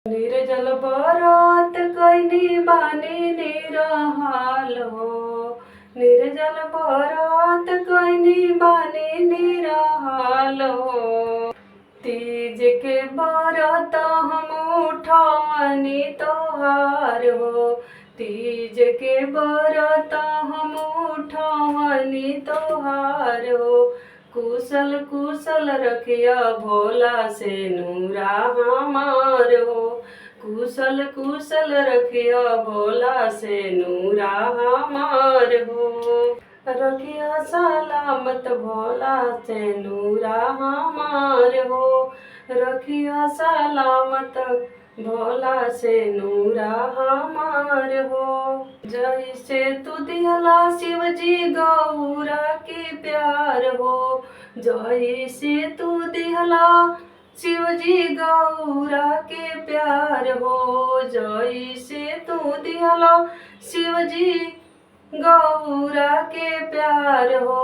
निर्जल बरत कइनी बानी निरहाल हो। निर्जल बरत कइनी बानी निरहाल हो। तीज के बरत हम उठवनी तोहार हो। तीज के बरत हम उठवनी तोहार हो। कुशल कुशल रखिया भोला से नूरा हमार हो। कुशल कुशल रखिया भोला से नूरा हमार हो। रखिया सलामत भोला से नूरा हमार हो। रखिया सलामत भोला से नूरा हमार हो। जैसे तू दिहला शिवजी गौरा के प्यार हो। जैसे तू दिहला शिवजी गौरा के प्यार हो। जैसे तू दिहला शिवजी गौरा के प्यार हो।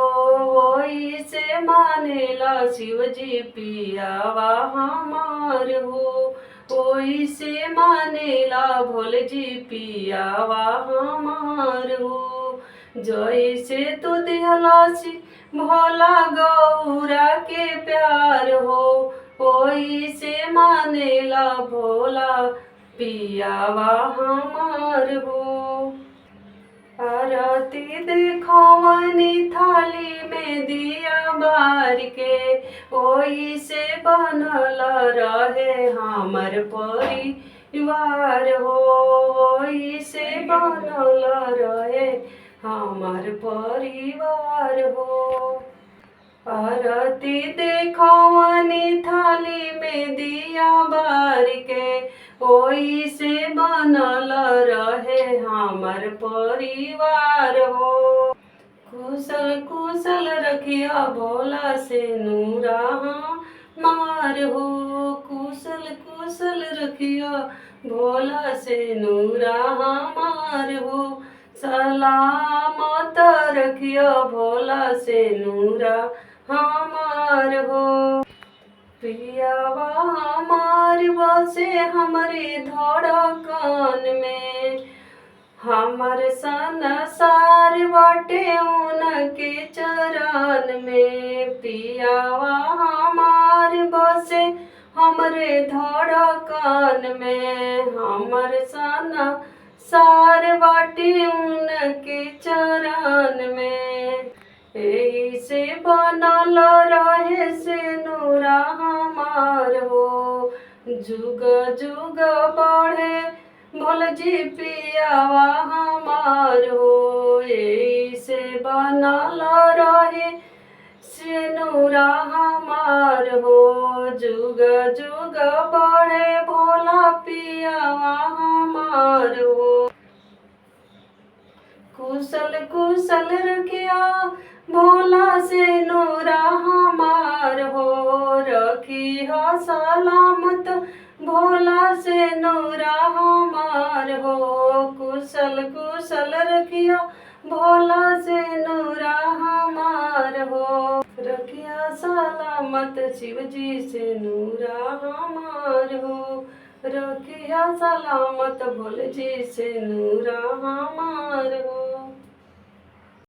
वैसे मानेला शिवजी पियावा हमार हो। ओइसे मानेला भोले जी पियावा हमार हो। जैसे तू दिहला भोला गौरा के प्यार हो। ओइसे मानेला भोला पियावा हमार हो। आरती देखवनी थाली में दिया बार के। ओइसे बनल रहे हमर परिवार हो। ओइसे बनल रहे हमर परिवार हो। आरती देखवनी थाली में दिया बार के। ओइसे बनल रहे हमर परिवार हो। कुशल कुशल रखिया भोला से नूरा हमार हो। कुशल कुशल रखिया भोला से नूरा हमार हो। सलामत रखिया भोला से नूरा हमार हो। पियावा हमार बसे हमरे धड़कन में। हमर संसार बाटे उनके चरण में। पियावा हमार बसे हमरे धड़कन में। हमर संसार बाटे उनके चरण में। एही से बनल रहे से नूरा हमार हो। जुग जुग बढ़े भोले जी पियावा हमार हो। एही से बनल रहे से नूरा हमार हो। जुग जुग बढ़े भोला पियावा हमार हो। कुशल कुशल रखिया भोला से नूरा हमार हो। रखिया सलामत भोला से नूरा हमार हो। कुशल कुशल रखिया भोला से नूरा हमार हो। रखिया सलामत शिवजी से नूरा हमार हो। रखिया सलामत भोले जी से नूरा हमार हो।